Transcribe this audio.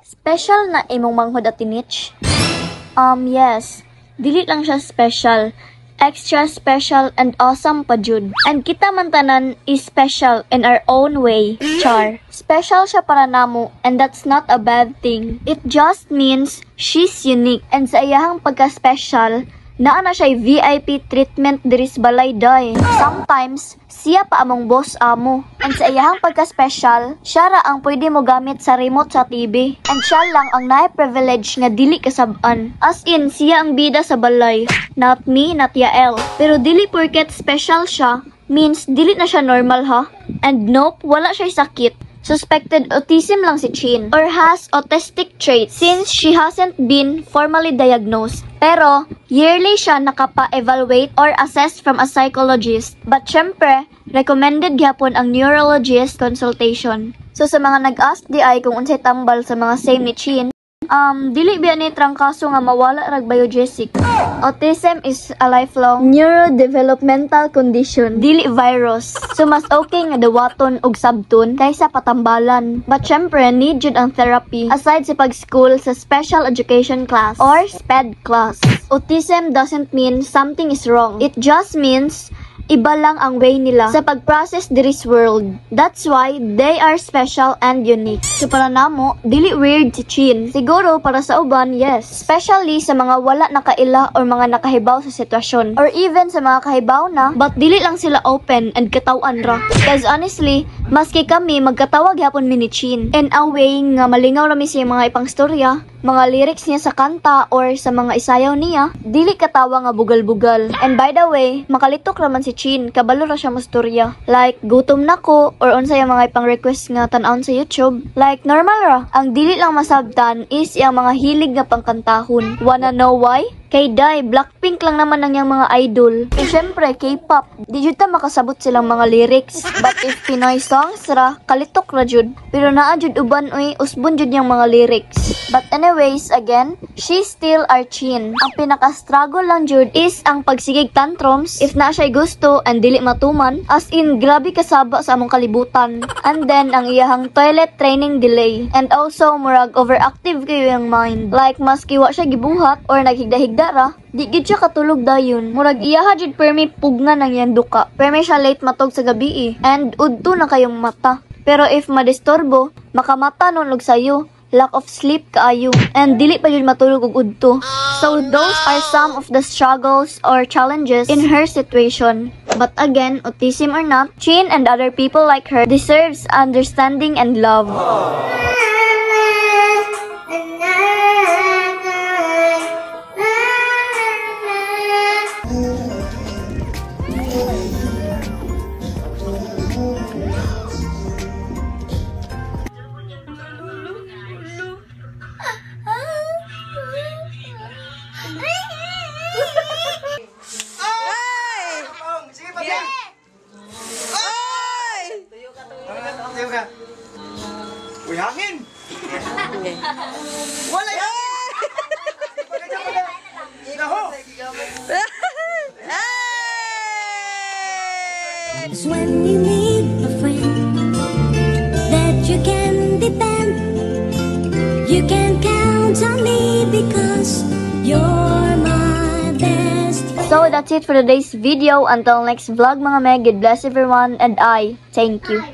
Special na imong manghod, Ate Nitch? Yes. Dili lang siya special. Extra special and awesome pa jud. And kita man tanan is special in our own way. Char. Special siya para namo and that's not a bad thing. It just means she's unique. And sa iyahang pagka-special, naa na siya VIP treatment diri sa balay, day. Sometimes, siya pa among boss amo. And sa iyahang pagka-special, siya ra ang pwede mo gamit sa remote sa TV. And siya lang ang naay privilege nga dili kasab-an. As in, siya ang bida sa balay. Not me, not Yael. Pero dili porket special siya, means dili na siya normal, ha. And nope, wala siya sakit. Suspected autism lang si Chin or has autistic traits since she hasn't been formally diagnosed. Pero, yearly siya nakapa-evaluate or assess from a psychologist. But syempre, recommended gyapon ang neurologist consultation. So sa mga nag-ask diay kung unsay tambal sa mga same ni Chin, dili biya ni trangkaso nga mawala rag Biogesic. Autism is a lifelong neurodevelopmental condition, dili virus. So mas okay nga dawaton og sabton kaysa patambalan. But syempre, need jud ang therapy aside sa pag-school sa special education class or SPED class. Autism doesn't mean something is wrong. It just means iba lang ang way nila sa pag-process this world. That's why they are special and unique. So para namo, dili weird si Chin. Siguro para sa uban, yes. Especially sa mga wala nakaila or mga nakahibaw sa sitwasyon. Or even sa mga kahibaw na, but dili lang sila open and katawan ra. 'Cause honestly, maski kami, magkatawa gyapon mi ni Chin. In a way nga malingaw ra mi sa mga ipang storya, mga lyrics niya sa kanta or sa mga isayaw niya, dili katawa nga bugal-bugal. And by the way, makalitok raman si Chin, kabalo ra siya mostorya. Like, "Gutom na ko," or unsay ang mga ipang request nga tan-awon sa YouTube. Like, normal ra. Ang dili lang masabtan is iyang mga hilig nga pangkantahon. Wanna know why? Kay day, Blackpink lang naman ang iyang mga idol. Eh syempre, K-pop, di jud ta makasabot silang mga lyrics. But if Pinoy songs ra, kalitok ra jud. Pero naa jud uban uy, usbon jud niyang mga lyrics. But anyways, again, she's still our Chin. Ang pinaka-struggle lang jud is ang pagsigig tantrums if naa siya gusto and dili matuman. As in, grabe kasaba sa among kalibutan. And then, ang iyahang toilet training delay. And also, murag overactive kaayo iyang mind. Like, maski wa siya gibuhat or naghigda-higda ra, di gid siya katulog dayon. Murag iyaha jud permi pugnan ang iyang duka. Permi siya late matog sa gabi eh. And udto na kayong mata. Pero if madisturbo, makamata nun og sayo. Lack of sleep kaayo. And dili pa jud matulog og udto. So those are some of the struggles or challenges in her situation. But again, autism or not, Chin and other people like her deserves understanding and love. Sige, pati! Ay! Tayo ka. Uy, hangin! Wala hangin! Naho! Ay! It's when you need a friend that you can depend. You can count on me because you're my best. So that's it for today's video. Until next vlog, mga meg. God bless everyone and I thank you.